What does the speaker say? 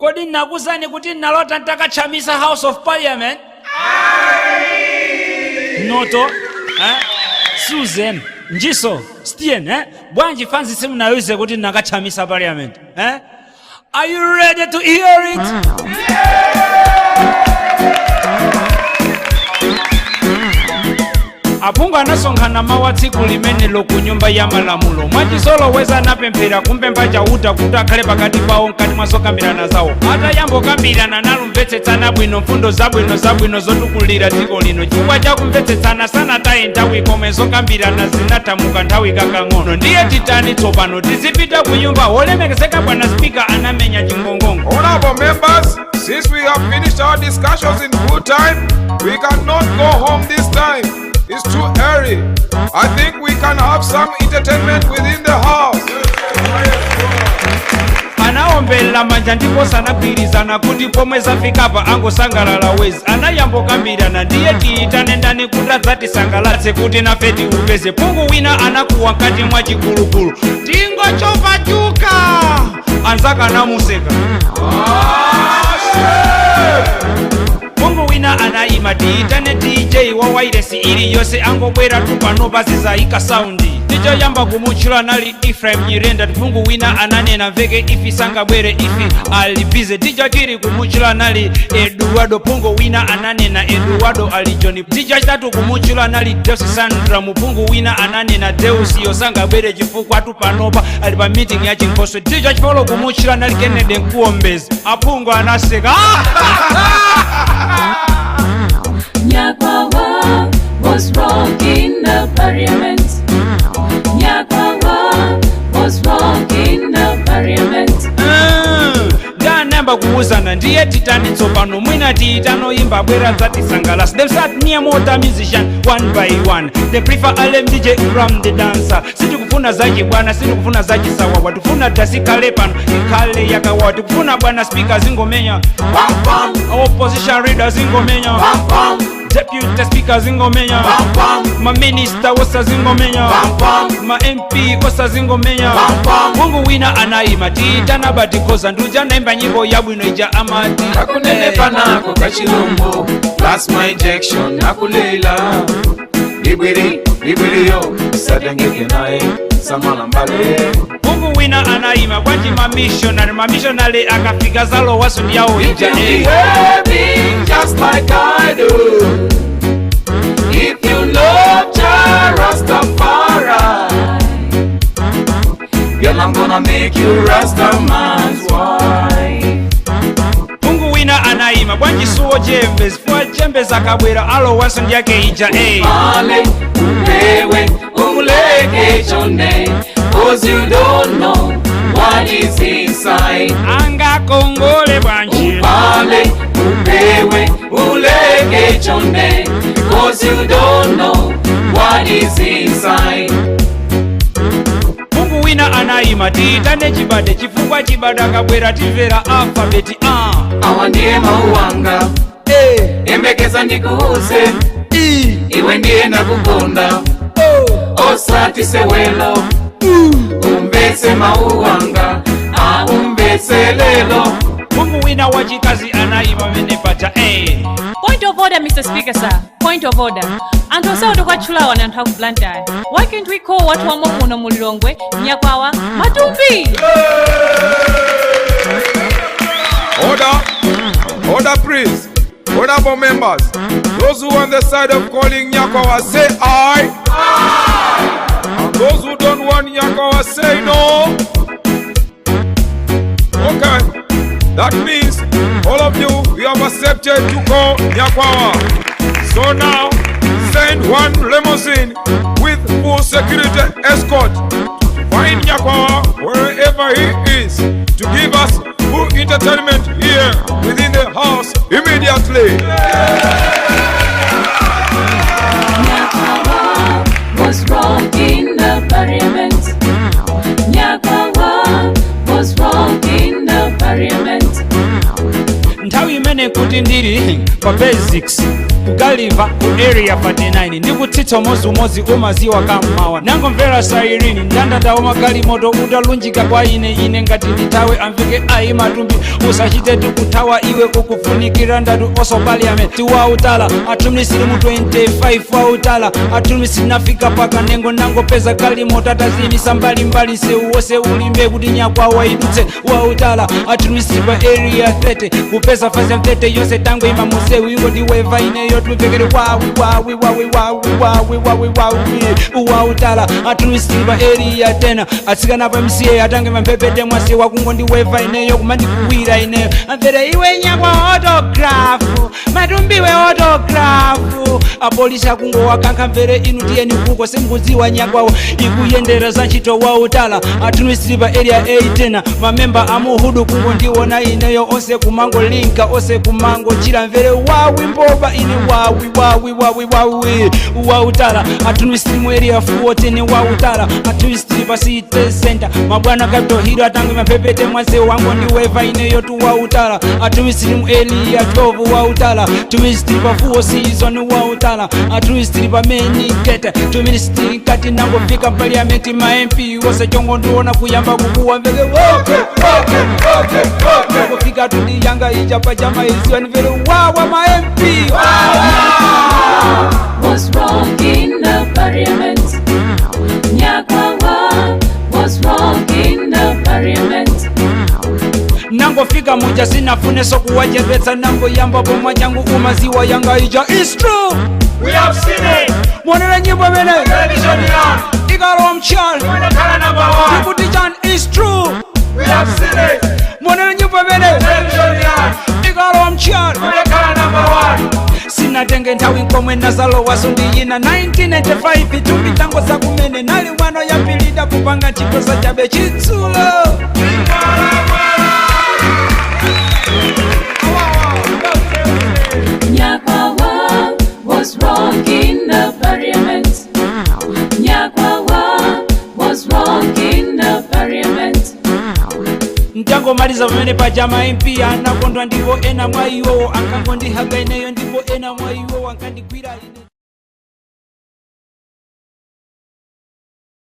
Kodi nakuuzani kuti nalota ntakatchamisa House of Parliament? Noto, eh? Susan, Njiso, Stien, eh? Bwanji fanzi simunayuze kuti nakatchamisa Parliament, eh? Are you ready to hear it? Aphungu anasonkhana mawa tsiku limenelo ku Nyumba ya Malamulo. Mwachizolowezi anapemphera kumpempha Chauta kuti akhale pakati pawo mkati mwa zokambirana zawo. Atayamba kukambirana nalumvetsetsana bwino mfundo zabwino zabwino zotukulira dziko lino. Chifukwa cha kumvetsetsana sanataye nthawi komwe zokambirana zinatha mu kanthawi kakang'ono. Ndiye titani tsopano? Tizipita kunyumba? Wolemekezeka bwana Speaker anamenya chingongongo. Honorable members, since we have finished our discussions in good time, we cannot go home this time. It's too early. I think we can have some entertainment within the house. Anaombera manja ndipo sanagwirizana kuti pomwe zafikapa angosangalala wezi. Anayamba kukambirana, ndiye tiyitane ndani kuti adzatisangalatse kuti nafe tiupeze? Phungu wina anakuwa mkati mwa chigulugulu, "Tingochova juga!" Anzake anamuseka. Phungu wina anayima, "Tiyitane DJ wa wairesi iliyonse, angobwera tupano pazizayika sound." Tichoyamba kumutchula nali Ephraim Nyirenda. Phungu wina ananena mveke, "Ifi sangabwere, ifi ali busy." Tichachiri kumutchula nali Eduardo. Phungu wina ananena, "Eduardo ali Joni." Tichachitatu kumutchula nali Deus Sandra. Muphungu wina ananena, "Deus iyo sangabwere chifukwa tupanopa ali pa meeting ya chinkhoswe." Tichachifolo kumutchula nali Kennedy Nkuombezi. Aphungu anaseka. Nyakwawa was rocking the parliament. Nyakwawa was rocking the parliament. Ndanayamba kuwuzana, ndiye titani tsopano? Mwina tiyitanoyimba bwera dzatisangalasa. Them start near motor musician one by one. They prefer Alem DJ Ram the dancer. Sitikufuna zachibwana, sitikufuna zachisawawa, tifuna tasikhale pano ikhale yakawawa. Tikufuna bwana Speaker zingomenya, opposition leader zingomenya, deputy speaker zingomenya, maminista wosa zingomenya, ma MP osa zingomenya. Mungu wina anayima, tiyitana batikoza nduja naimba nyimbo yabwino ija amati Kakunenepa nako kachilombo, plasma injection nakulela libwiri libwiriyo satengeke naye samalambale. Mungu wina anayima, bwanji mamishonary? Mamishonary akafika zalowaso ndiyawo ija. You can be happy just like I do if you love Jah Rastafari. Girl, I'm gonna make you Rasta man's wife. Mungu wina anayima, bwanji suwo jembe? Zifukwa jembe zakabwera alowaso ndiyake ija. Ale upewe umuleke chonde, 'cause you don't know what is inside. Angakongole bwanji? Ale upewe uleke chonde, 'cause you don't know what is inside. Mungu wina anayima, tiyitane chibade chifukwa chibade akabwera timvera alfabeti a. Awa ndiye mauwanga, embekeza ndikuuze, iwe ndiye ndakukonda, osati sewelo. Umbetse mauwanga, aumbetse lelo. Mungu wina wachikazi anayima mene paja. Point of order, Mr. Speaker, sir. Point of order. Anthu onsewo tikuwatchulawa ni anthu aku Blantyre. Why can't we call wathu wamwe muno mu Lilongwe, Nyakwawa, Matumbi? Order, order, please. Honorable members, those who on the side of calling Nyakwawa say aye. And those who don't want Nyakwawa say no. Okay, that means all of you, you have accepted to call Nyakwawa. So now, send one limousine with full security escort. Find Nyakwawa wherever he is to give us full entertainment here within the house immediately. Nyakwawa was rocking the parliament. Nyakwawa was rocking the parliament. Nthawi imene Pamene nkuti ndili pa basics kugaliva ku Area 49, ndikutsitsa umodzi umaziwa kammawa, nangomvera siren, ndandanda wamagalimoto utalunjika kwa ine. Ine ngati ndithawe, amveke, "Ayi Matumbi, usachite tikuthawa iwe, ukufunikira ndatu oso parliament." Tiwautala atumisiri mu 25 wautala atumisi. Nafika pakanengo, nangopeza galimoto atazimisa mbalimbali, sewu wose ulimbe kuti nyakwawa idutse. Wautala atumisiri pa Area 30, kupeza fasi ya 30 yonse tango ima musewu, ingotiweva ineyo tumvekere wawi wawi wawi wawi wawi wawi wawi. Wautala atumisiri pa Area 10, atsikana pa MCA atange mamphepete mwase wakungondiweva ineyo, kumandikuwira ineyo, amvere, "Iwe nyakwa, autograph, Matumbiwe, autograph." Apolisi akungowakankha, mvere, "Inu tiyeni kuko, simukudziwa nyakwawo ikuyendera za ntchito." Wautala atumisiri pa Area 18, mamemba amuhudu kungondiona ineyo, onse kumangolinka, onse kumangochira, mvere, "Wawi mboba ine, wawi wawi wawi wawi." Wautala atumisiri mu Area 14, wautala atumisiri pa City Center, mabwana Capitol Hill atangwe mapepete mwase wangondiweva ineyo tu. Wautala atumisiri mu Area 12, wautala tumisiri pa Four Season, wautala atumisiri pa main gate, tumisiri kati. Nangofika parliament, ma MP wose chongondiona kuyamba kukuwa, mveke, "Woke woke woke woke." Kufika tudi yanga ija pachama iziwa, ndimvere, "Wawa ma MP." Was wrong in the parliament. Nyakwawa was wrong in the parliament. Nangofika muja, sinafuneso kuwachepetsa, nangoyamba pomwe changu, umaziwa yanga ija is true. We have seen it. Monera nyimbo imene Television yan. ikalowa mchalo, Inakhala number one. ikuti chan is true. We have seen it. Monera nyimbo imene Television yan. ikalowa mchalo, Inakhala number one. Sinatenge nthawi nkomwe nazalowaso ndiyina 1995, tumbi tango zakumene nali mwano yapilida kupanga ntchito za chabe chitsulo. Nyakwawa was wrong in the parliament. Nyakwawa was wrong in the parliament. Mtangomaliza pamene paja, ma MP anakondwa, ndipo ena mwa iwowo ankangondihaga ineyo, ndipo ena mwa iwowo ankandigwira ine.